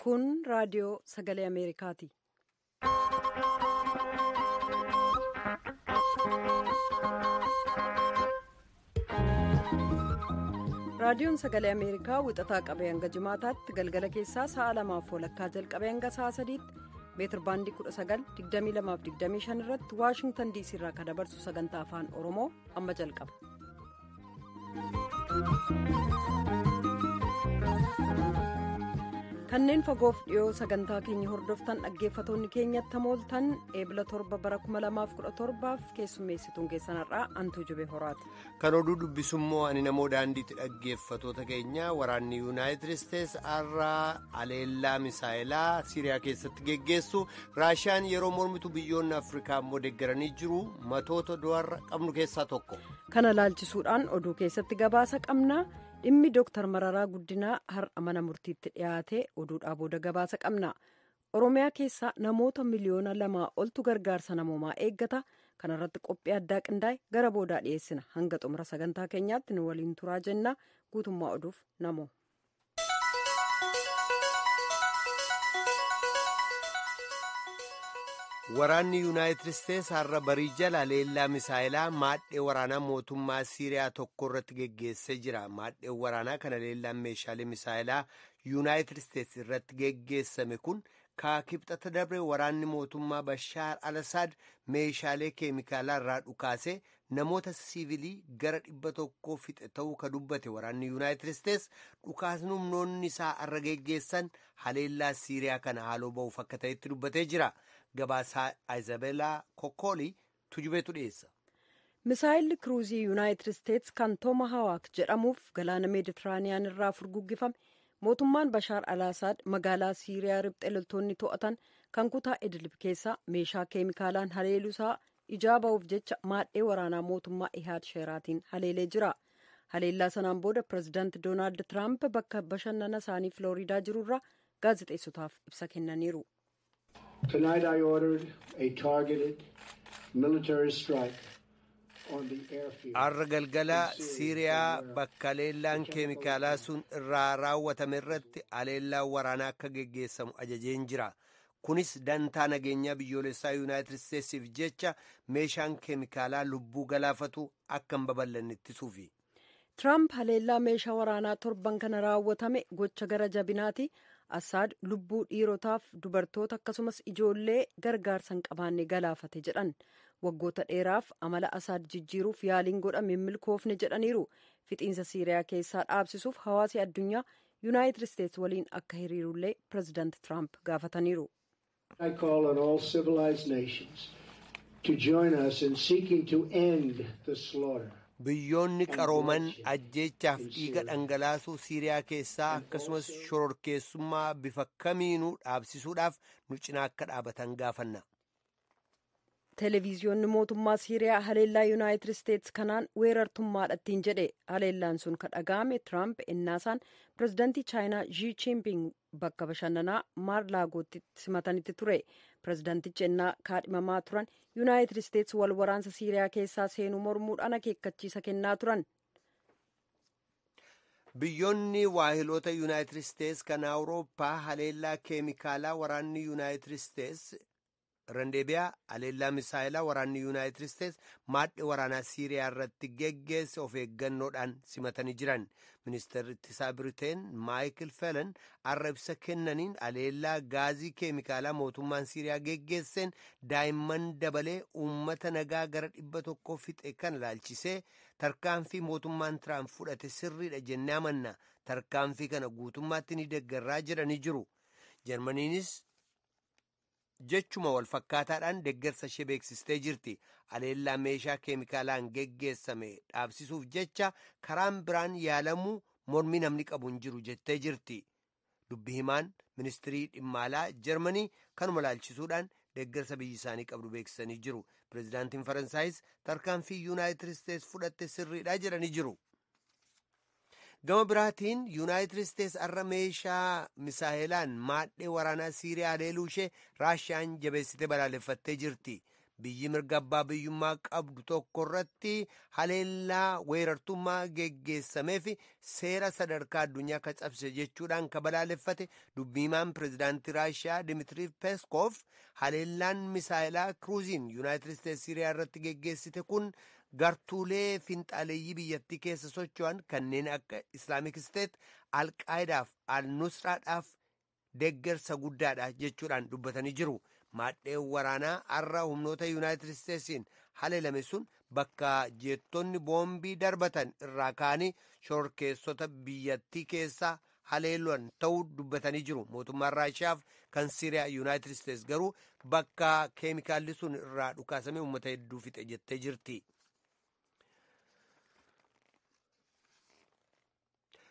Kun raadiyoo sagalee Ameerikaati. Raadiyoon sagalee Ameerikaa wixataa qabee hanga jimaataatti galgala keessaa sa'a lamaaf walakkaa jalqabee hanga sa'a sadiitti meetir baandii 19,2225 irratti Waashingtan DC irraa kan dabarsu sagantaa afaan Oromoo amma jalqaba. Kanneen fagoof dhiyoo sagantaa keenya hordoftan dhaggeeffatoonni keenyatti hamooltan eebila 7 bara 2017 keessummeessituun keessan har'aa Antuu Jubee Horaati. Kan oduu dubbisummoo ani namoo daandiitti dhaggeeffatoota keenya waraanni Yuunaayitid Isteets har'aa aleellaa misaayilaa Siiriyaa keessatti geggeessu Raashiyaan yeroo mormitu biyyoonni Afrikaa immoo deeggaranii jiru matoota du'arra qabnu keessaa tokko. Kana laalchisuudhaan oduu keessatti gabaasa qabna. Dhimmi Dooktar Mararaa Guddinaa har'a mana murtiitti dhiyaate oduudhaa booda gabaasa qabna. Oromiyaa keessaa namoota 2 miliyoona oltu gargaarsa namoomaa eeggata. Kana irratti qophii addaa qindaa'e gara boodaa dhiyeessina. Hanga xumura sagantaa keenyaatti nu waliin turaa jenna. Guutummaa oduuf namoo. Waraanni Yuunaayitid Isteets har'a barii jala aleellaa misaayilaa maadhee waraanaa mootummaa Siiriyaa tokko irratti geggeessee jira. Maadheen waraanaa kana aleellaan meeshaalee misaayilaa Yuunaayitid Isteets irratti geggeessame kun kaakibxata dabre waraanni mootummaa Bashaar al-Asaad meeshaalee keemikaalaa irraa dhukaasee namoota siivilii gara 100 fixe ta'uu ka dubbate waraanni Yuunaayitid Isteets dhukaasni humnoonni isaa har'a geggeessan haleellaa Siiriyaa kana haaloo ba'uuf akka ta'etti dubbatee jira. Gabaasaa Ayizabelaa Kokkoolii tujubeetu dhiyeessa. Misaayilli kiruuzii Yuunaayitid Isteets kan Toomahawaak jedhamuuf galaana Meeditiraaniyaan irraa furguggifame mootummaan Bashaar Alaasaad magaalaa Siiriyaa riphxee loltoonni to'atan kan kutaa Idlib keessaa meeshaa keemikaalaan haleeluusaa ijaa ba'uuf jecha maadhee waraanaa mootummaa Ihaad Sheeraatiin haleelee jira. Haleellaa sanaan booda pireezidaanti Doonaald Tiraamp bakka bashannana isaanii Filooriidaa jirurraa gaazexeessotaaf ibsa kennaniiru. Tonight I ordered a targeted military strike on the airfield. Har'a galgala Siiriyaa bakka haleellaan keemikaalaa sun irraa raawwatame irratti haleellaan waraanaa akka geggeessamu ajajeen jira. Kunis dantaa nageenyaa biyyoolessaa Yuunaayitid Isteetsiif jecha meeshaan keemikaalaa lubbuu galaafatu akka hin babal'anne ittisuufi. Tiraamp haleellaa meeshaa waraanaa torban kana raawwatame gocha gara jabinaati. Assaad lubbuu dhiirotaaf dubartoota akkasumas ijoollee gargaarsa hin qabaanne galaafate jedhan. Waggoota dheeraaf amala Asaad jijjiiruuf yaaliin godhame hin milkoofne jedhaniiru. Fixiinsa Siiriyaa keessaa dhaabsisuuf hawaasi addunyaa Yuunaayitid Isteets waliin akka hiriirullee pireezidaanti Tiraamp gaafataniiru. I call on all civilized nations to join us in seeking to end the slaughter. Biyyoonni qarooman ajjeechaaf dhiiga dhangalaasuu Siiriyaa keessaa akkasumas shororkeessummaa bifa kamiinuu dhaabsisuudhaaf nu cinaa akka dhaabatan gaafanna. Televiziyoonni mootummaa Siiriyaa haleellaa Yuunaayitid Isteets kanaan weerartummaadha ittiin jedhe. Haleellaan sun kan dhaga'ame Tiraamp ennaasaan pireezidaantii Chaayinaa Xi Jinping bakka bashannanaa Maar Laagootti simatanitti ture. Pireezidaantichi ennaa kaadhimamaa turan Yuunaayitid Isteets wal waraansa Siiriyaa keessaa seenuu mormuudhaan akeekkachiisa kennaa turan. Biyyoonni waahiloota Yuunaayitid Isteets kan Awurooppaa haleellaa keemikaalaa waraanni Yuunaayitid Isteets Randeebiyaa haleellaa misaayilaa waraanni Yuunaayitid Isteets maadhee waraanaa Siiriyaa irratti geggeesse of eeggannoodhaan simatanii jiran. Ministeerri ittisaa Biriteen Maayikil Felan har'a ibsa kennaniin haleellaa gaazii keemikaalaa mootummaan Siiriyaa geggeesseen daa'imman dabalee uummata nagaa gara 100 fixe kana laalchisee tarkaanfii mootummaan Tiraamp fudhate sirriidha jennee amanna. Tarkaanfii kana guutummaatti ni deeggarraa jedhanii jiru. Jarmaniinis jechuma wal fakkaataadhaan deeggarsa ishee beeksistee jirti. Haleellaa meeshaa keemikaalaan geggeessame dhaabsisuuf jecha karaan biraan yaalamuu mormii namni qabu hin jiru jettee jirti. Dubbi himaan ministirii dhimma alaa Jarmanii kanuma laalchisuudhaan deeggarsa biyyi isaanii qabdu beeksisanii jiru. Pireezidaantiin Faransaayis tarkaanfii Yuunaayitid Isteets fudhatte sirriidha jedhanii jiru. Gama biraatiin Yuunaayitid Isteets har'a meeshaa misaayilaan maadhee waraanaa Siiriyaa haleeluu ishee Raashiyaan jabeessitee balaaleffattee jirti. Biyyi mirga abbaa biyyummaa qabdu tokko irratti haleellaa weerartummaa geggeessameef seera sadarkaa addunyaa ka cabse jechuudhaan ka balaaleffate dubbiimaan pireezidaantii Raashiyaa Dimitrii Peskov, haleellaan misaayilaa kiruuziin Yuunaayitid Isteetsi Siiriyaa irratti geggeessite kun gartuulee finxaaleeyyii biyyattii keessa socho'an kanneen akka Islaamik Isteet, Alqaayidaaf Al-Nusraadhaaf deeggarsa guddaadha jechuudhaan dubbatanii jiru. Maadheen waraanaa har'a humnoota Yuunaayitid Isteetsiin haleelame sun bakka jeettonni boombii darbatan irraa ka'anii shororkeessota biyyattii keessaa haleelan ta'uu dubbatanii jiru. Mootummaan Raashiyaaf kan Siiriyaa Yuunaayitid Isteets garuu bakka keemikaalli sun irraa dhukaasame uummata hedduu fixe jettee jirti.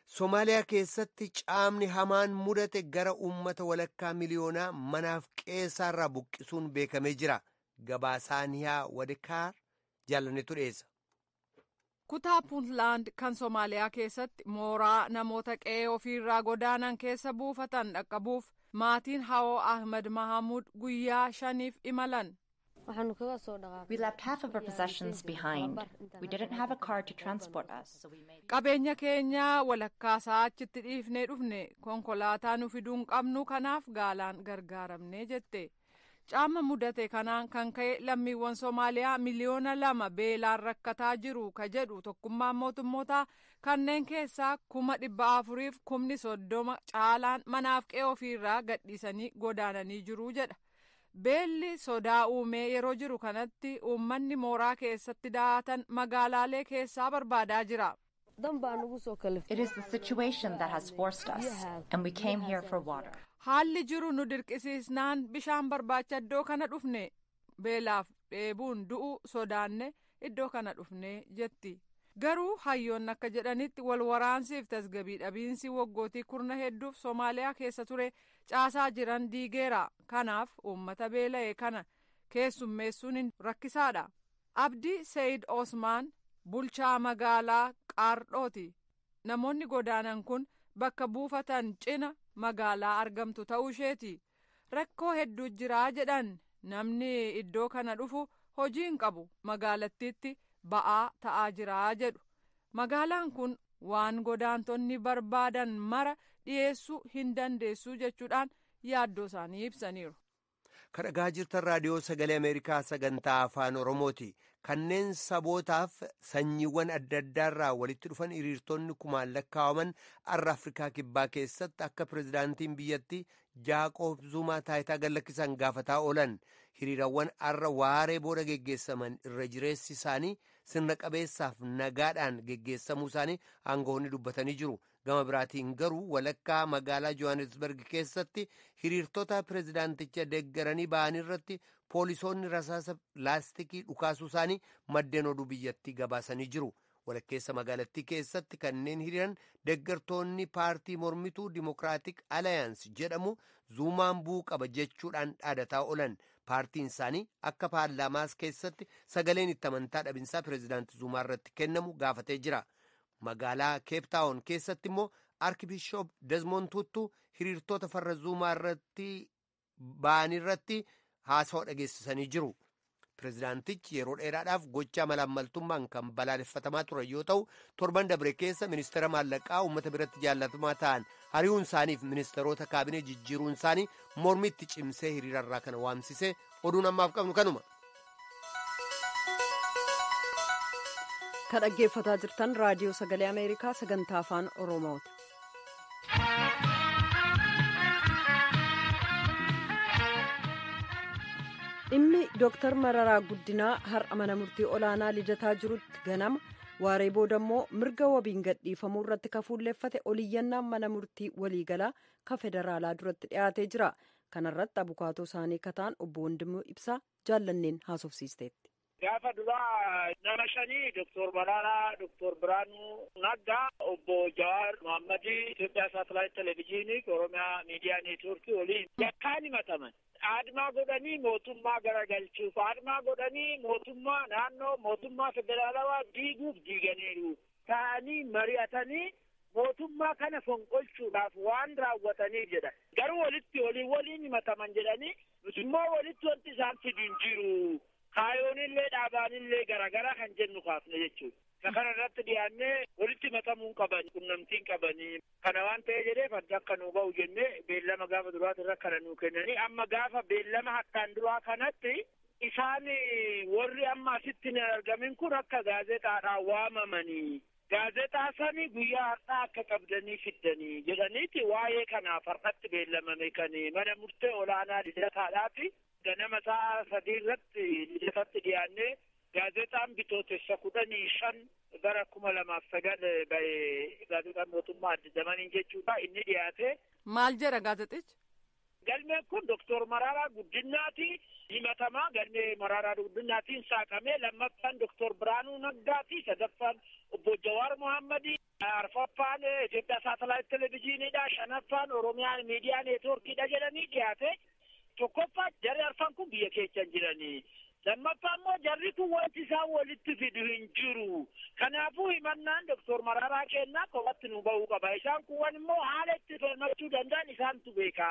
Somaaliyaa keessatti caamni hamaan mudate gara uummata walakkaa miliyoonaa manaaf qeessaarraa buqqisuun beekamee jira. Gabaasaaniyaa Wadikaar jaalannetu dhiyeessa. Kutaa Puntland kan Somaaliyaa keessatti mooraa namoota qe'ee ofiirraa godaanan keessa buufatan dhaqqabuuf maatiin Hawoo Ahmed Mahamuud guyyaa 5f imalan. We left half of our possessions behind. We didn't have a car to transport us, so we made Qabeenya keenya walakkaasaa achitti dhiifnee dhufne, konkolaataa nu fiduu hin qabnu, kanaaf gaalaan gargaaramne jette. Caama mudate kanaan kan ka'e lammiiwwan Somaaliyaa miliyoona 2 beelaan rakkataa jiru ka jedhu Tokkummaan Mootummootaa, kanneen keessaa 430,000 caalaan manaaf qe'ee ofiirraa gadhiisanii godaananii jiru jedha. Beelli sodaa uumee yeroo jiru kanatti uummanni mooraa keessatti daatan magaalaalee keessaa barbaadaa jira. It is the situation that has forced us, and we came here for water. Haalli jiru nu dirqisiisnaan bishaan barbaacha iddoo kana dhufne, beelaaf dheebuun du'u sodaanne iddoo kana dhufne jetti. Garuu hayyoonni akka jedhanitti, wal waraansiif tasgabii dhabiinsi waggootii kurna hedduuf Somaaliyaa keessa ture caasaa jiran diigeera. Kanaaf uummata beela'e kana keessummeessuun rakkisaadha. Abdii Sayid Osmaan bulchaa magaalaa Qaardhooti. Namoonni godaanan kun bakka buufatan cina magaalaa argamtu ta'uu isheeti. Rakkoo hedduu jiraa jedhan. Namni iddoo kana dhufu hojii hin qabu, magaalattiitti ba'aa ta'aa jiraa jedhu. Magaalaan kun waan godaantonni barbaadan mara dhiyeessuu hin dandeessu jechuudhaan yaaddoo isaanii ibsaniiru. Kan dhagaa jirtan Raadiyoo Sagalee Ameerikaa sagantaa Afaan Oromooti. Kanneen sabootaaf sanyiiwwan adda addaarraa walitti dhufan hiriirtonni kumaan lakkaa'aman har'a Afrikaa Kibbaa keessatti akka pirezidaantiin biyyattii Jaaqoob Zumaa taayitaa gad lakkisan gaafataa oolan. Hiriirawwan har'a waaree booda geggeessaman irra jireessi isaanii sirna qabeessaaf nagaadhaan geggeessamuu isaanii aangawoonni dubbatanii jiru. Gama biraatiin garuu walakkaa magaalaa Johannesburg keessatti hiriirtota pirezidaanticha deeggaranii ba'an irratti poolisoonni rasaasa laastikii dhukaasuu isaanii maddeen oduu biyyattii gabaasanii jiru. Walakkeessa magaalattii keessatti kanneen hiriiran deeggartoonni paartii mormituu Dimokiraatik Alayaans jedhamu Zuumaan bu'uu qaba jechuudhaan dhaadataa oolan. Paartiin isaanii akka paarlaamaas keessatti sagaleen itti amantaa dhabinsaa pirezidaanti Zuumaa irratti kennamu gaafatee jira. Magaalaa Keeptaawon keessatti immoo Arkibishoop Desmond Tuttu hiriirtota farra Zuumaa irratti ba'an irratti haasawaa dhageessisanii jiru. Pirezidaantichi yeroo dheeraadhaaf gochaa malaammaltummaan kan balaaleffatamaa turan yoo ta'u, torban dabre keessa ministeera maallaqaa uummata biratti jaallatamaa ta'an hari'uun isaaniif ministeerota kaabinee jijjiiruun isaanii mormitti cimsee hiriirarraa kana waamsise. Oduun ammaaf qabnu kanuma. Kan dhaggeeffataa jirtan Raadiyoo Sagalee Ameerikaa sagantaa Afaan Oromooti. Dhimmi Dooktar Mararaa Guddinaa har'a mana murtii olaanaa Lidataa jirutti ganama waaree booda immoo mirga wabiin gadhiifamuu irratti kafuulleeffate oliyyannaan mana murtii waliigalaa ka federaalaa duratti dhiyaatee jira. Kanarratti abukaatoo isaanii kataan obbo Wandimuu Ibsaa jaallanneen haasofsiisteetti. Gaafa duraa nama shanii, Doktor Mararaa, Doktor Biraanuu Naggaa, obbo Jawaar Mohammadii, Itoophiyaa Saatalaayit Televezyiinii, Oromiyaa Miidiyaa Neetwoorkii waliin yakkaan himataman. Aadmaa godhanii mootummaa garagalchuuf, aadmaa godhanii mootummaa naannoo, mootummaa federaalawaa diiguuf diiganiiru. Ta'anii mari'atanii mootummaa kana fonqolchuudhaaf waan raawwatanii jedha. Garuu walitti waliin waliin himataman jedhanii, nuti immoo walitti wanti isaan fidu hin jiru. Kaayoonillee dhaabaanillee garaagaraa kan jennu kaafne jechuudha. Kana irratti dhiyaannee walitti makamuu qaban, qunnamtiin qabanii kana waan ta'ee jedheef adda akka nuu ba'u jennee beellama gaafa duraati irra kana nuu kennanii amma gaafa beellama akkaan duraa kanatti isaan warri amma asitti hin argamin kun akka gaazexaadhaan waamamanii gaazexaa sani guyyaa har'aa akka qabdanii fiddanii jedhaniiti waa'ee kanaaf har'atti beellamame kan mana murtee olaanaa Lidataadhaati. Ganama sa'a 3 irratti Lidatatti dhiyaannee gaazexaan bitootessa 15 bara 2009 ba'e gaazexaan mootummaa adda zamaniin jechuudha inni dhiyaate. Maal jedha gaazexichi? Galmeen kun Doktor Mararaa Guddinaati himatamaa galmee Mararaa Guddinaatiin saaqamee lammaffaan Doktor Biraanuu Naggaati sadaffaan obbo Jawaar Mohammadii arfaffaan Itoophiyaa Saatalaayit Televiziiniidha shanaffaan Oromiyaa Miidiyaa Neetwoorkiidha jedhanii dhiyaate. Tokkoffaa jarri arfan kun biyya keessa hin jiranii. Lammaffaa immoo jarri kun wanti isaan walitti fidu hin jiru. Kanaafuu himannaan Doktor Mararaa kennaa kophaatti nu ba'uu qaba. Isaan kuwwan immoo haala itti falmachuu danda'an isaantu beeka.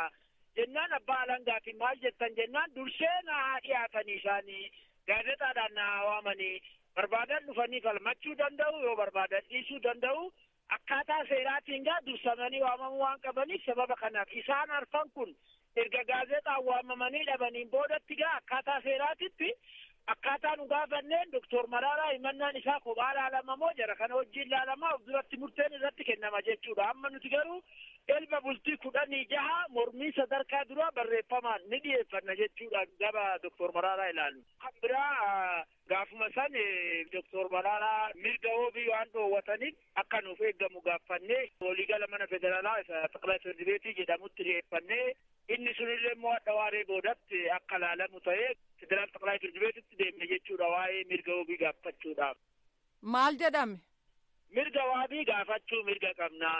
Jennaan abbaa alangaatiin maal jettan jennaan dursee na haa dhiyaatanii isaanii gaazexaadhaan na haa waamanii barbaadan dhufanii falmachuu danda'u yoo barbaadan dhiisuu danda'u akkaataa seeraatiin gaa dursamanii waamamuu waan qabaniif sababa kanaaf isaan arfan kun erga gaazexaan waamamanii dhabaniin boodatti gaa akkaataa seeraatitti akkaataa nu gaafanneen Doktor Mararaa himannaan isaa kophaa laalamamoo jara kana wajjin laalamaa of duratti murteen irratti kennama jechuudha. Amma nuti garuu elba bultii 16 mormii sadarkaa duraa barreeffamaan ni dhiyeeffanna jechuudha gaba Doktor Mararaa ilaalu. Kan biraa gaafuma san Doktor Mararaa mirga wabii waan dhoowwataniif akka nuuf eeggamu gaaffannee waliigala mana federaalaa isa xaqilaa firdi beetii jedhamutti dhiyeeffannee inni sunillee immoo adda waaree boodatti akka laalamu ta'ee federaal xaqilaa firdi beetitti deemne jechuudha waa'ee mirga wabii gaafachuudhaaf. Maal jedhame? Mirga waabii gaafachuu mirga qabna.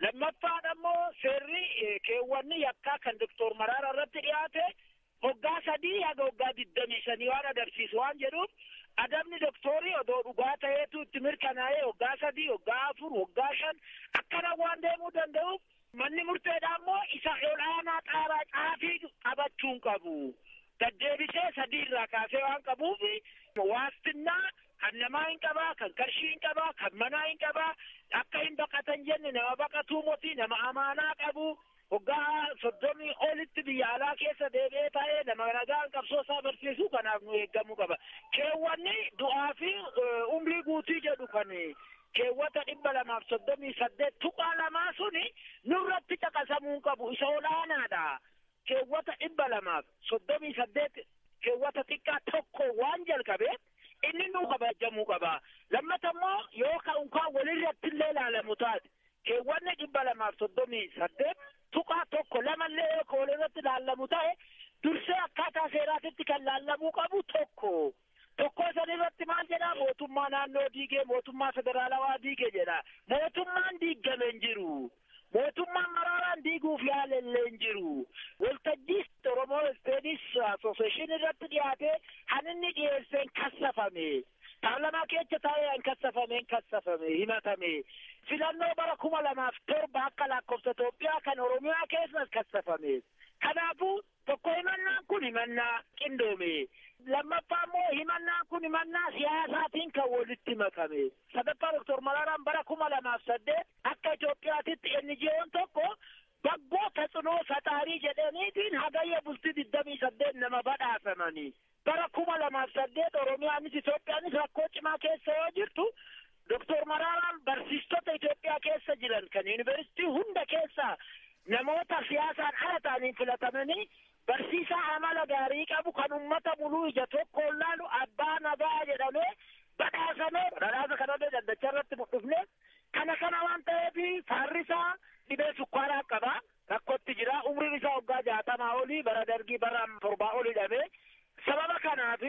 Lammaffaan ammoo seerri keewwanni yakkaa kan Doktor Mararaa irratti dhiyaate hoggaa 3 haga hoggaa 25 waan adabsiisu waan jedhuuf adabni doktorii odoo dhugaa ta'eetu itti mirkanaa'ee hoggaa 3, hoggaa 4, hoggaa 5 akkana waan deemuu danda'uuf manni murteedhaa immoo isa olaanaa xaaraa caafii qabachuu hin qabu. Deddeebisee 3 irraa kaasee waan qabuuf waastinnaa kan namaa hin qabaa, kan qarshii hin qabaa, kan manaa hin qabaa, akka hin baqatan jenne nama baqatuu moti, nama amaanaa qabu, hoggaa 30 olitti biyya alaa keessa deebi'ee taa'ee nama nagaan qabsoo isaa barsiisu kanaaf nu eeggamuu qaba. Keewwanni du'aa fi umrii guutuu jedhu kan keewwata 238.2 suni nurratti caqasamuu hin qabu isa olaanaadha. Keewwata 238 keewwata xiqqaa 1 waan jalqabeef inni nu kabajamuu qaba. Lammata immoo yoo ka'uun walirratti illee ilaalamu taate keewwanni 238.1 lamallee yoo walirratti ilaalamu ta'e dursee akkaataa seeraatitti kan laallamuu qabu tokko. Tokko san irratti maal jedhaa mootummaa naannoo diigee mootummaa federaalawaa diige jedha. Mootummaan diigame hin jiru. Mootummaan Mararaan diiguuf yaalellee hin jiru. Waltajjii Oromoo Studies Association irratti dhiyaatee kan inni dhiyeesseen kassafame. Paarlamaa keessa taa'ee hin kassafame himatame. Filannoo bara 2007 akka lakkoofsa Itoophiyaa kan Oromiyaa keessas kassafame. Kanaafuu tokko himannaan kun himannaa qindoome. Lammaffaa immoo himannaan kun himannaa siyaasaatiin kan walitti makame. Sadaffaa Doktor Mararaan bara 2008 akka Itoophiyaatitti NGO'n tokko baggoo taxinoo faxaarii jedhaniitiin hagayya bultii 28 nama badhaasamanii. Bara 2008 Oromiyaanis Itoophiyaanis rakkoo cimaa keessa yoo jirtu Doktor Mararaan barsiistota Itoophiyaa keessa jiran kan yuunivarsiitii hunda keessa namoota siyaasaan ala ta'aniin filatamanii barsiisaa amala gaarii qabu kan ummata muluu ija tokkoon laalu abbaa nagaa jedhamee badhaasamee badhaasa kanallee daddacha irratti mul'ifne kana kana waan ta'eef faarrisaa dhibee sukkaaraa qaba rakkootti jira umriin isaa waggaa 60 olii bara dargii bara 7 olii dhabee sababa kanaaf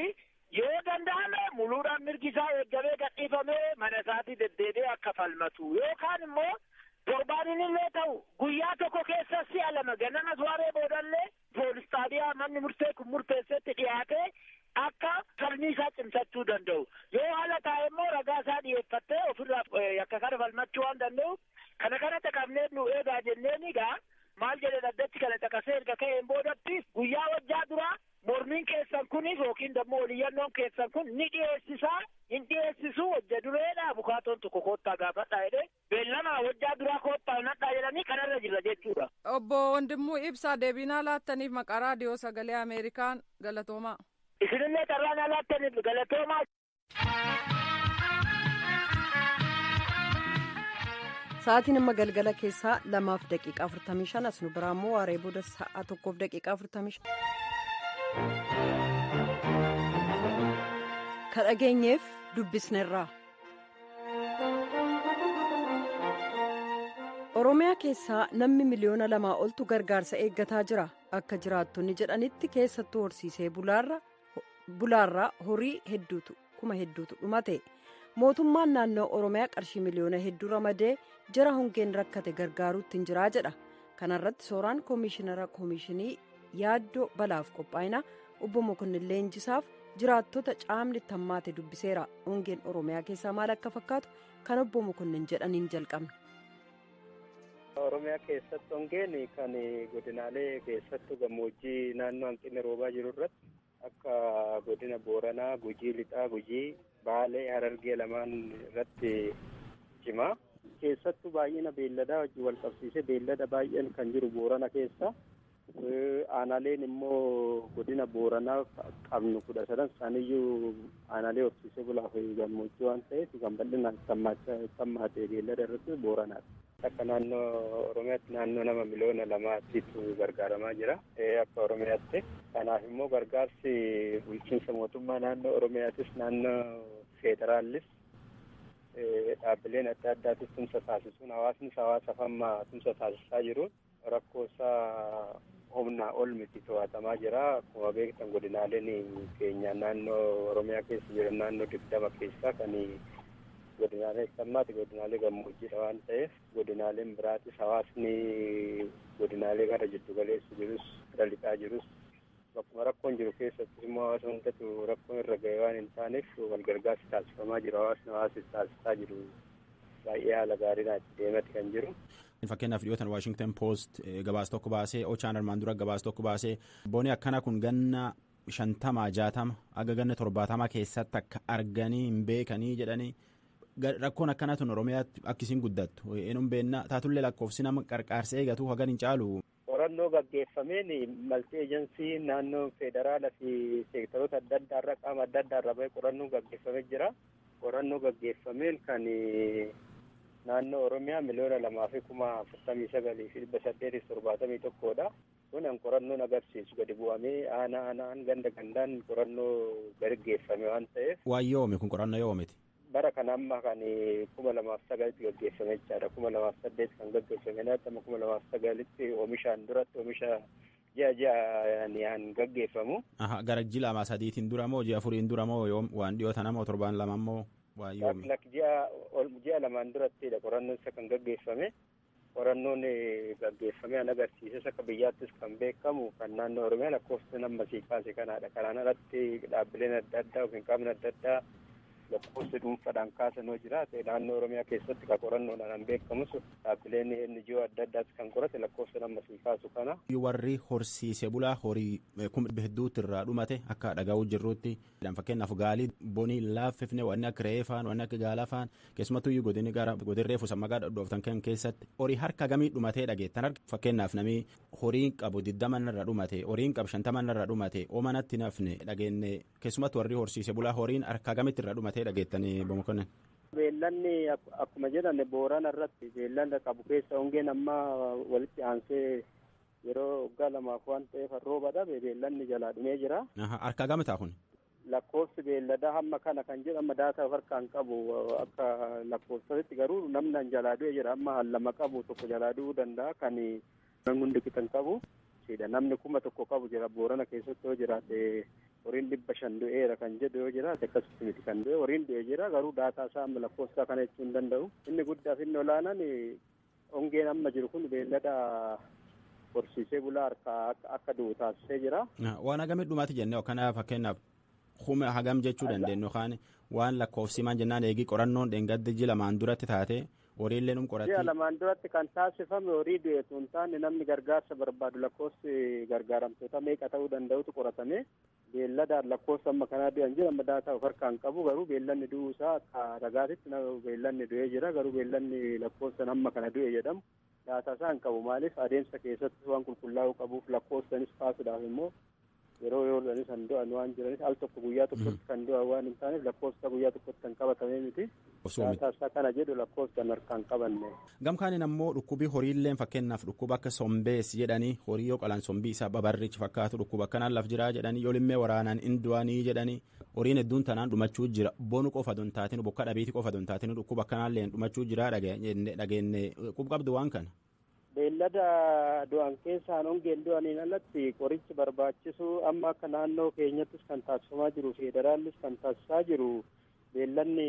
yoo danda'ame muluudhaan mirgi isaa eeggamee gadhiifamee mana isaatii deddeebi'ee akka falmatu yookaan immoo torbaanin illee ta'u guyyaa tokko keessa si'a 2 ganama waaree boodallee poolis xaabiyaa manni murtee kun murteessetti dhiyaatee akka falmii isaa cimsachuu danda'u yoo haala taa'e immoo ragaa isaa dhiyeeffattee ofirraa yakka kana falmachuu waan danda'u kana kana caqabnee nu eegaa jenneen egaa maal jedhe dhaddachi kana caqasee erga ka'een boodatti guyyaa wajjaa duraa mormiin keessan kunis yookiin Poolisiin dammoo oliyyannoon keessan kun ni dhiyeessisaa hin dhiyeessisuu hojja dureedha abukaatoon tokko koottaa gaafadhaa jedhee beellama hojjaa duraa koottaa nadhaa jedhanii kanarra jirra jechuudha. Obbo Wandimuu Ibsaa deebii laattaniif maqaa raadiyoo sagalee Ameerikaan galatoomaa. Isinillee carraa laattaniif galatoomaa. Sa'aatiin amma galgala keessaa 2:45 as nu biraa immoo waaree booda sa'a 1:45. Ka dhageenyeef dubbisneerra. Oromiyaa keessaa namni 2 miliyoona oltu gargaarsa eeggataa jira. Akka jiraattonni jedhanitti keessattuu horsiisee bulaarraa horii hedduutu kuma hedduutu dhumate. Mootummaan naannoo Oromiyaa qarshii miliyoona hedduu ramadee jara hongeen rakkate gargaaruutti hin jiraa jedha. Kana irratti sooraan koomishinara koomishinii yaaddoo balaaf qophaa'ina obbo Mokonnin Leenjisaaf jiraattota caamni itti hammaate dubbiseera. Hongeen Oromiyaa keessaa maal akka fakkaatu kan obbo Mokonnin jedhaniin jalqabne. Oromiyaa keessatti hongeen kan godinaalee keessattuu gammoojjii naannoo hanqinni roobaa jiru irratti akka godina Booranaa, Gujii, Lixaa, Gujii, Baalee, Harargee lamaan irratti cima. Keessattuu baay'ina beelladaa wajjin wal qabsiisee beellada baay'een kan jiru Boorana keessa. Aanaaleen immoo godina Booranaa qabnu 13 isaaniiyyuu aanaalee horsiisee bulaa fi gammoojjii waan ta'eef kan bal'inaan itti hammaate beellada irratti Booranaadha. Akka naannoo Oromiyaatti naannoo nama 2 miliyoona gargaaramaa jira. Akka Oromiyaatti. Kanaaf immoo gargaarsi bulchiinsa mootummaa naannoo Oromiyaatis naannoo federaallis dhaabbileen adda addaatis tumsa taasisuun hawaasnis hawaasaaf amma tumsa taasisaa jiru. Rakkoo isaa humnaa ol miti to'atamaa jira. Akkuma beektan godinaaleen keenya naannoo Oromiyaa keessa jiran naannoo 20 keessaa kan godinaalee sammaati godinaalee gammoojjiidha waan ta'eef godinaaleen biraatis hawaasni godinaalee kana jiddu galeessu jirus gara lixaa jirus bakkuma rakkoon jiru keessattis immoo hawaasa hundatu rakkoon irra ga'e waan hin taaneef wal gargaarsi taasifamaa jiru hawaasni hawaasa taasisaa jiru baay'ee haala gaariidhaan itti deemati kan jiru. Fakkeenyaaf dhiyootan Waashington Post gabaas tokko baasee Ochaan armaan dura gabaas tokko baasee booni akkana kun ganna 50 60 aga ganna 70 keessatti akka arganii hin beekanii jedhanii. Rakkoon akkanaa tun Oromiyaatti akkasiin guddattu eenyuun beennaa taatullee lakkoofsi nama qarqaarsa eegatu hagan hin caalu. Qorannoo gaggeeffameen malti eejensii naannoo federaalaa fi seektaroota adda addaarraa qaama adda addaarraa bahee qorannoo gaggeeffamee jira. Qorannoo gaggeeffameen kan naannoo Oromiyaa 2,049,871 Kun qorannoon agarsiisu gadi bu'amee aanaa aanaan ganda gandaan qorannoo gaggeeffame waan ta'eef. Waan yoome kun qorannoo yoomiti? Bara kana amma kan 2009tti gaggeeffame jechaadha. 2008 kan gaggeeffame naannoo 2009tti oomishaan duratti oomisha ji'a ji'aan gaggeeffamu. Gara ji'a 2 3 dura moo ji'a 4 dura moo waan dhiyoo tana moo torbaan 2 moo waan yoomi? Ji'a 2 durattidha qorannoon isa kan gaggeeffame. Qorannoon gaggeeffame an agarsiises akka biyyaattis kan beekamu kan naannoo Oromiyaa lakkoofsa nama sii kaase kanaadha. Kanaan alatti dhaabbileen adda addaa yookiin qaamni adda addaa lakkoofsi dhuunfaadhaan kaasan yoo jiraate naannoo Oromiyaa keessatti kan qorannoodhaan kan beekamus dhaabbileen NGO adda addaas kan qorate lakkoofsa nama sii kaasu kana. Warri horsiise bulaa horii kuma hedduutti irraa dhumate akka dhaga'uu jirrutti fakkeenyaaf gaalii bonii laaffifne wanni akka re'ee faan wanni akka gaalaa faan keessumattuu iyyuu godinni gara godin reefu sammagaa dhodhooftan kan keessatti horii harka gamii dhumatee dhageettan arga fakkeenyaaf namni horii qabu 20 irra dhumate horiin qabu 50 irra dhumate oomanatti nafne dhageenne keessumattuu warri horsiise bulaa horiin harka gamitti irra dhumate dhageettanii bomokonnen. Beellanni akkuma jedhame Boorana irratti beellanda qabu keessa hongeen amma walitti aansee yeroo waggaa 2 waan ta'eef rooba dhabe beellanni jalaa dhumee jira. Harka gama ta'a kun? Lakkoofsi beelladaa hamma kana kan jedhamu daataa of harkaan qabu akka lakkoofsatti garuu namni jalaa du'e jira amma lama qabu tokko jalaa du'uu danda'a kan namni hundi kitan qabu. Namni 1000 qabu jira Boorana keessatti yoo jiraate horiin 500 du'eera kan jedhu yoo jiraate akkasitti miti kan du'e horiin du'e jira garuu daataa isaa amma lakkoofsa kana jechuu hin danda'u. Inni guddaa fi inni olaanaan hongeen amma jiru kun beellada horsiisee bulaa harkaa akka du'u taasisee jira. Waan hagamii dhumaati jennee akkana fakkeenyaaf Kuma hagam jechuu dandeenyu yookaan waan lakkoofsimaan jennaan eegii qorannoon dheengaddi ji lamaan duratti taate horiillee num qoratti. Ji'a lamaan duratti kan taasifame horii du'eetu hin taane namni gargaarsa barbaadu lakkoofsi gargaaramtoota meeqa ta'uu danda'utu qoratame. Beelladaan lakkoofsa amma kanaa du'an jira amma daataa of harkaan qabu garuu beellanni du'uu isaa akka ragaatitti beellanni du'ee jira garuu beellanni lakkoofsan amma kana du'e jedhamu daataa isaa hin qabu maaliif adeemsa keessatti waan qulqullaa'uu qabuuf lakkoofsanis kaasuudhaaf immoo yeroo yeroodhanis kan du'an waan jiranis al tokko guyyaa tokkotti kan du'an waan hin taaneef lakkoofsa guyyaa tokkotti kan qabatame miti. Daataa isaa kana jedhu lakkoofsan harkaan qabanne. Gamkaaniin ammoo dhukkubii horiilleen fakkeenyaaf dhukkuba akka sombees jedhanii horii yoo qalan sombii isaa babarrichi fakkaatu dhukkuba akkanaan laf jiraa jedhanii yoolimmee waraanaan hin du'anii jedhanii horiin hedduun tanaan dhumachuu jira bonu qofa don taatin bokka dhabiiti qofa don taatin dhukkuba akkanaallee dhumachuu jira dhageenye qub qabdu waan kana. Beellada du'an keessaan hongeen du'aniin alatti qorichi barbaachisu amma akka naannoo keenyattis kan taasifamaa jiru federaallis kan taasisaa jiru beellanni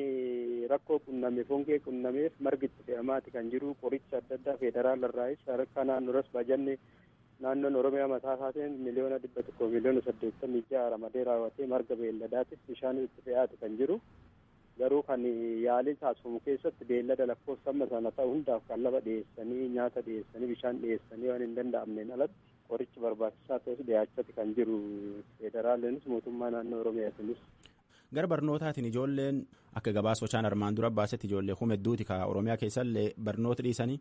rakkoo qunnameef hongee qunnameef margi itti fe'amaati kan jiru qoricha adda addaa federaal irraayis sadarkaa naannoorras bajanni naannoon Oromiyaa mataa isaatiin 186,000,000 ramadee raawwatee marga beelladaatis bishaanis itti fe'aati kan jiru. Garuu kan yaaliin taasifamu keessatti beellada lakkoofsa amma sana ta'u hundaaf qallaba dhiyeessanii nyaata dhiyeessanii bishaan dhiyeessanii waan hin danda'amneen alatti qorichi barbaachisaa ta'es dhiyaachati kan jiru federaaliinis mootummaa naannoo Oromiyaatiinis. Gara barnootaatiin ijoolleen akka gabaa sochaan armaan dura baasetti ijoollee kuma hedduuti ka Oromiyaa keessallee barnoota dhiisanii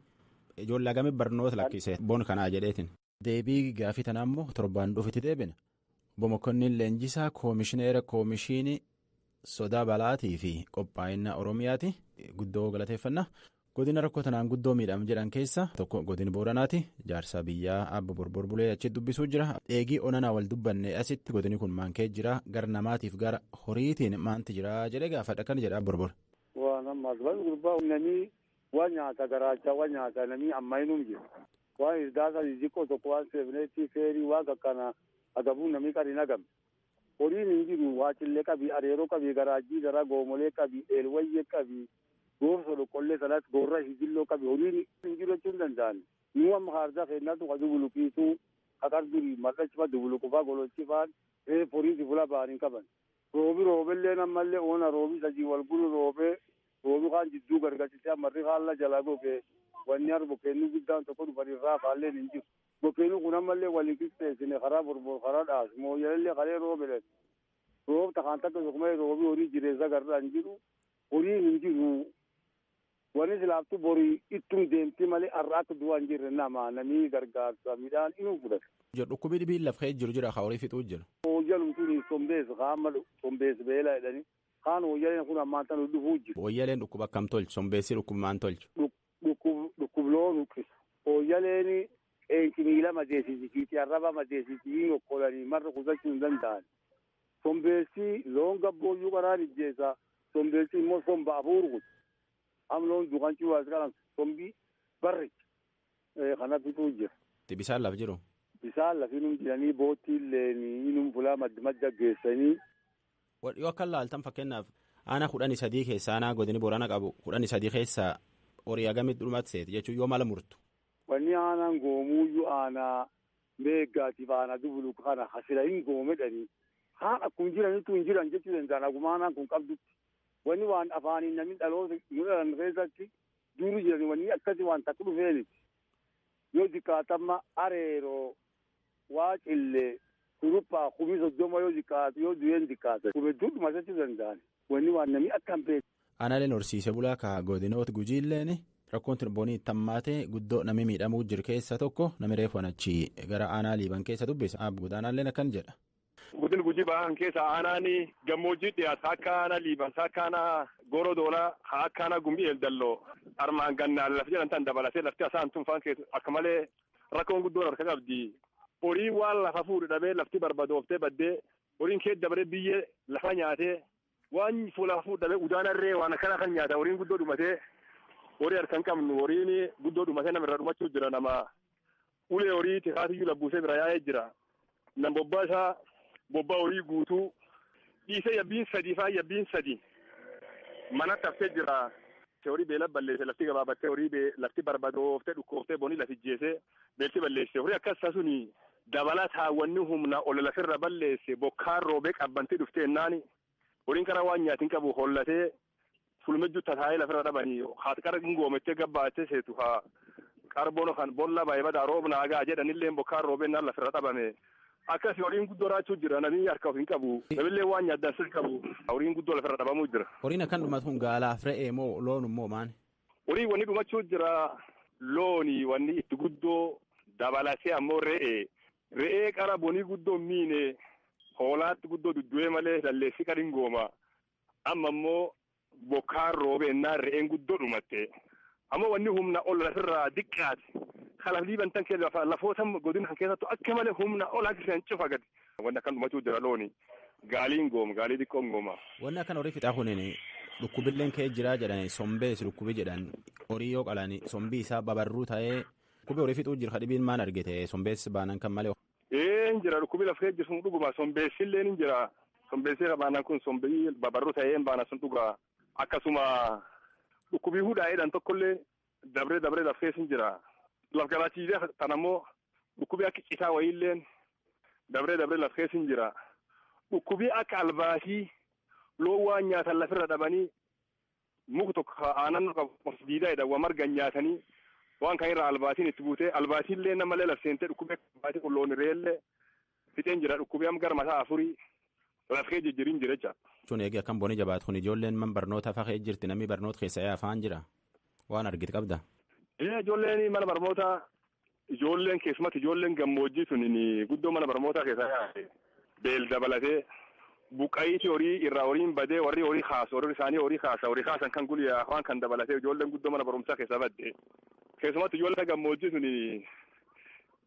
ijoollee hagamii barnoota lakkise boon kanaa jedheetiin. Deebii gaafii tanaa immoo torbaan dhufitti deebina. Obbo Mokonnin Leenjisaa Koomishineera Koomishinii Sodaa Balaatii fi Qophaa'ina Oromiyaati. Guddoo galateeffannaa. Godina rakkoo tanaan guddoo miidhama jedhan keessa tokko godina Booranaati. Jaarsa biyyaa Abba Borbor Bulee achi dubbisuu jira. Eegii onanaa wal dubbanne asitti godinni kun maankee jira. Gara namaatiif gara horiitiin maanti jira jedhee gaafadha. Kan jedha Borbor. Waan ammaas gurbaa namni waan nyaata garaachaa waan nyaata namni ammaa hin jiru. Waan irdaasa xixiqqoo tokko waan seefneetii feerii waan akkana agabuun namni qari hin agamne. Horiin hin jiru waacillee qabi areeroo qabi garaajii gara goomolee qabi eelwayyee qabi goorso dhoqqollee sanas gorra hijilloo qabi horiin hin jiru jechuu hin danda'an. Nuu amma kaardaa keenyatu ka dubuluqiitu kakar durii mar'achifaa dubuluqufaa golochifaan reef horiiti fula ba'an hin qaban. Roobi roobellee ammallee oona roobi sadii wal gulu roobee roobi kaan jidduu gargarsisee ammarri haala jalaa gogee wanni har bokkeenni guddaan tokko dhufan irraa faalleen hin jiru. Bokkeenni kun ammallee waliin qixxeessine karaa borbor karaa dhaas mooyyalallee kalee roobelen roob takaan takka tokkumee roobi horii jireessa garraa hin jiru horiin hin jiru. Wanni silaaftu borii ittum deemti malee har'a akka du'aa hin jirre nama namni gargaarsa midhaan inuu fudhata. Dhukkubi dhibiin laf ka'ee jiru jira horii fixuu jira. Hooyyalumtuun sombees qaama sombees beela jedhanii kaan hooyyaleen kun ammaan tan dhufuu jiru. Hooyyaleen dhukkuba akkam tolchu sombeessi dhukkuba maan tolchu. Dhukkub loon huqqisa. Hooyyaleen qeensi miila madeessisi kiitii arraba madeessisi hin okkolanii marra qusachuu hin danda'an. Sombeessi loon gabbooyyuu qaraan ijjeessa sombeessi immoo somba afuur kutu. Am loon duqanchuu as qalan sombii barricha kana fixuu jira. Bisaan laf jiru. Bisaan laf inum jiranii boottii illee inum fulaa madda madda geessanii. Yoo akka laaltan fakkeenyaaf aanaa 13 keessaa aanaa godini Boorana qabu 13 keessaa horii hagamitti dhumatti seeti jechuun yoo mala murtu. Wanni aanaan goomuuyyuu aanaa meeggaatiif aanaa dubulu kana hasila hin goomedhanii haan akkuma jiranitu hin jiran jechuu danda'an akkuma aanaan kun qabdutti. Wanni waan afaaniin namni dhaloota nu dhalan keessatti duru jirani wanni akkasii waan takka dhufeeniti. Yoo xiqqaatamma areeroo waacillee kuruphaa 30,000 yoo xiqqaatu yoo du'een xiqqaata. Kuma hedduu jechuu danda'an wanni waan namni akka hin beekne. Aanaaleen horsiise bulaa ka godinoota gujiilleen rakkoon bonii tammaatee guddoo namni miidhamuu jiru keessa tokko namni reefu achi gara aanaa liiban keessa dubbisa. Abguudhaan akkan jedha. Godin gujii ba'an keessa aanaan gammoojjii dhiyaata akka aanaa liiban akka aanaa gorodoolaa akka aanaa gumbii eeldalloo armaan gannaan lafa jedhan tan dabalatee lafti asaan tunfaan keessa akka malee rakkoon guddoon harka qabdi. Horiin waan lafa fuudhu dhabee lafti barbadooftee baddee horiin kee dabaree biyyee lafa nyaatee waan lafa fuudhu dhabee udaanarree waan akkana kan nyaata horiin guddoo dhumatee horii harka hin qabnu horiin guddoo dhumatee nama irraa dhumachuu jira nama ulee horii tikaatiyyuu labbuusee bira yaa'ee jira. Nam bobbaa isaa bobbaa horii guutuu dhiisee yabbiin sadii faa yabbiin sadii mana taftee jira. Horii beela balleesse lafti gabaabattee horii lafti barbadooftee dhukkooftee bonii lafi ijjeessee beelti balleesse horii akkas isaa suni Dabalataa wanni humna ol lafirra balleesse bokkaan roobee qabbantii dhuftee ennaani horiin karaa waan nyaatiin qabu hollatee fulmejju tataa'ee lafirra dhabanii haati qara gingoomettee gabbaattee seetu haa qarboon kan bolla baay'ee badaa roobna hagaa jedhanillee bokkaan roobee naan lafirra dhabame. Akkasii horiin guddoo raachuu jira namni harka of hin qabu namillee waan nyaaddan sir qabu horiin guddoo lafirra dhabamuu jira. Horiin akkan dhumatu kun gaalaaf re'ee moo loon immoo maani? Horii wanni dhumachuu jira looni wanni itti guddoo dabalatee ammoo re'ee. Re'ee qara bonii guddoo miine hoolaatti guddoo duddu'ee malee lalleessi qariin gooma. Amma immoo bokkaan roobee re'een guddoo dhumatte. Amma wanni humna ol lafirraa diqqaate. Kalaaf liibantan keessa lafoota godina kan keessattu akka malee humna ol harkiseen cufa gadi. Wanni akkan dhumachuu jira looni. Gaaliin gooma gaalii xiqqoon gooma. Wanni akkan horii fixaa kuniin dhukkubilleen kee jiraa jedhan sombees dhukkubi jedhan horii yoo qalan sombii isaa babarruu ta'ee dhukkubi horii fixuu jira dhibiin maan argite sombees baanan kan malee. Ee hin jira dhukkubi lafee jiru sun dhuguma sombeessillee hin jira sombeessii baanan kun sombii babarruu ta'ee hin baana sun dhugaa akkasuma dhukkubii hudhaa'eedhaan tokkollee dabree dabree lafees hin jira. Laf garachiisee tan ammoo dhukkubii akka citaa wayiilleen dabree dabree laf keessa hin jira. Dhukkubii akka albaasii loon waan nyaatan lafirra dhabanii muka tokko aannan qabu diidaa jedhan waan margan nyaatanii waan kan irraa albaatiin itti buutee albaatiillee namallee laf seentee dhukkubii akka albaatii kun loon reellee fixeen jira dhukkubii amma gara mataa afurii laf kee jijjiiriin jira jecha. Jechuun eegi akkam bonii jabaatu kun ijoolleen man barnoota afaa kee jirti namni barnoota keessa yaa'aa afaan jira waan argite qabda. Ijoolleen mana barnootaa ijoolleen keessumatti ijoolleen gammoojjii tun guddoo mana barnootaa keessa yaa'e beel dabalatee buqqa'iiti horii irraa horiin badee warri horii kaasu horii isaanii horii kaasa horii kaasan kan guyyaa afaan kan dabalatee ijoolleen guddoo mana barumsaa keessa badde keessumatti ijoolleen gammoojjii tun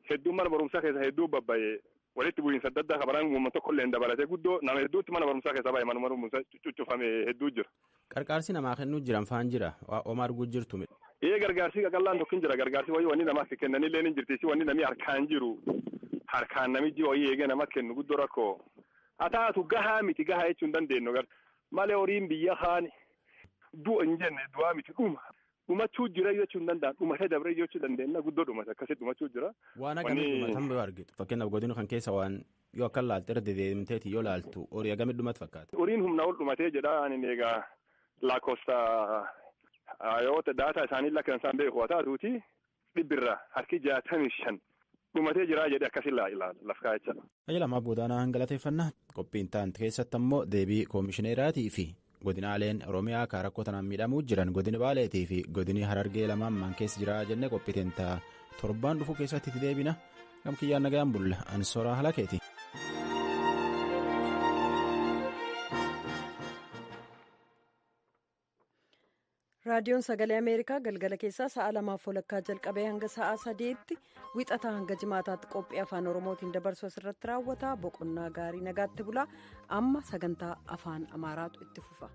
hedduun mana barumsaa keessa hedduu babba'e walitti bu'iinsa adda addaa kabaraan uummata tokkollee dabalatee guddoo nama hedduutti mana barumsaa keessa baay'ee mana barumsaa cuccufame hedduu jira. Qarqaarsi namaa kennuu jiran faan jira homaa arguu jirtu. Ee gargaarsi qaqallaan tokko hin jira gargaarsi wayii wanni namaa kennanillee ni jirti si wanni namni harkaan jiru harkaan namichi wayii eegee nama kennu guddoo rakkoo haa taatu gahaa miti gahaa jechuu hin dandeenyu malee horiin biyya kaan du'a hin jenne du'aa miti dhuma dhumachuu jira jechuu hin danda'an dhumatee dabree jechuu dandeenya guddoo dhumate akkasii dhumachuu jira. Waan akkamii dhumatan yoo argitu fakkeenyaaf godina kan keessa waan yoo akka laalte irra dedeemteeti yoo laaltu horii akkamii dhumatu fakkaata. Horiin humna ol dhumatee jedha ani egaa lakkoofsa. Yoo daataa isaanii lakkan isaan beeku haa taatuuti dhibbirra harki 65 dhumatee jira jedhee akkasii laf kaa'achaa. Ajajalamaa Boodaanaa galateeffannaa qophiin taante keessatti ammoo deebii koomishineeraatii fi godinaaleen Oromiyaa kan rakkoo tanaan miidhamuu jiran godini Baaleetii fi godini Harargee lamaan maan keessa jira jennee qophiiteen ta'a torbaan dhufu keessatti itti deebina gamkiyyaan nagayaan bulla ansoraa halakeeti. Raadiyoon Sagalee Ameerikaa galgala keessaa sa'a 2:30 jalqabee hanga sa'a 3tti wixataa hanga jimaataatti qophii afaan Oromootiin dabarsu asirratti raawwata. Boqonnaa gaarii nagaatti bulaa. Amma sagantaa afaan Amaaraatu itti fufa.